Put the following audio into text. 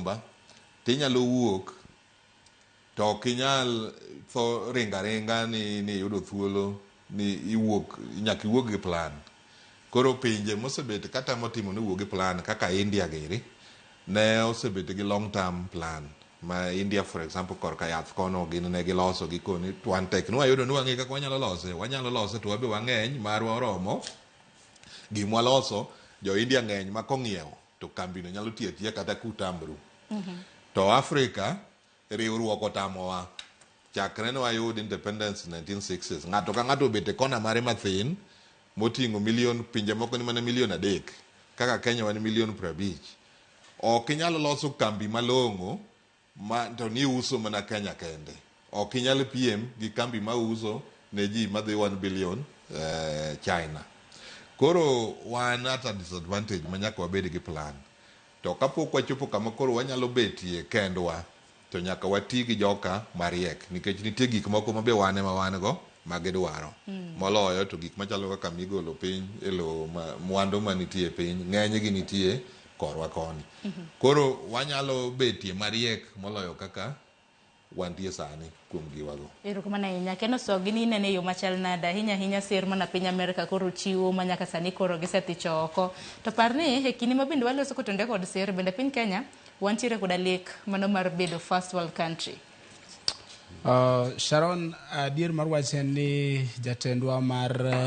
misumba tinyalo wuok to ok inyal tho ringa ringa ni ni iyudo thuolo ni iwuok, nyaka iwuog gi plan. Koro pinje mosebet katemo timo ni wuog gi plan kaka India giri ne osebet gi long term plan ma India, for example, korka yath kono gin ne giloso gikoni to wan tek ni wayudo ni wang'e kaka wanyalo lose, wanyalo lose to wabe wang'eny marwa oromo gimwaloso. Jo India ng'eny ma kong'iewo to kambino nyalo tiyo atiya kata kutamru. To Africa riwruok otamowa chakre ne wayud independence 1960s. Ng'ato ka ng'ato obet e kona mare mathin moting'o milion, pinje moko ni mana milion 3, kaka Kenya wan milion 50. Ok inyal loso kambi malong'o ma to ni uso mana Kenya kende. Ok inyal piem gi kambi ma uso ne ji madhi 1 billion, China. Koro wan at a disadvantage ma nyaka wabed gi plan. To kapok wachopo kama koro wanyalo betie kendwa, to nyaka wati gi joka mariek nikech nitie gik moko ma be wan ema wan go ma gidwaro. Moloyo to gik machalo kaka migolo piny e lowo, ma mwandu manitie e piny ng'enygi nitie korwa koni. Koro wanyalo betie mariek moloyo kaka wantie sani kuom giwago. Erokamano ahinya. Ken Oswag, in inene e yo machal nade? Ahinya ahinya sir mana piny Amerka koro chiwo ma nyaka sani koro gisethicho oko. To par ni e kinde ma bende waloso kotenore kod sir, bende piny Kenya wantiere koda lek mano mar bedo first world country. Sharon, adier mar wach en ni jatendwa mar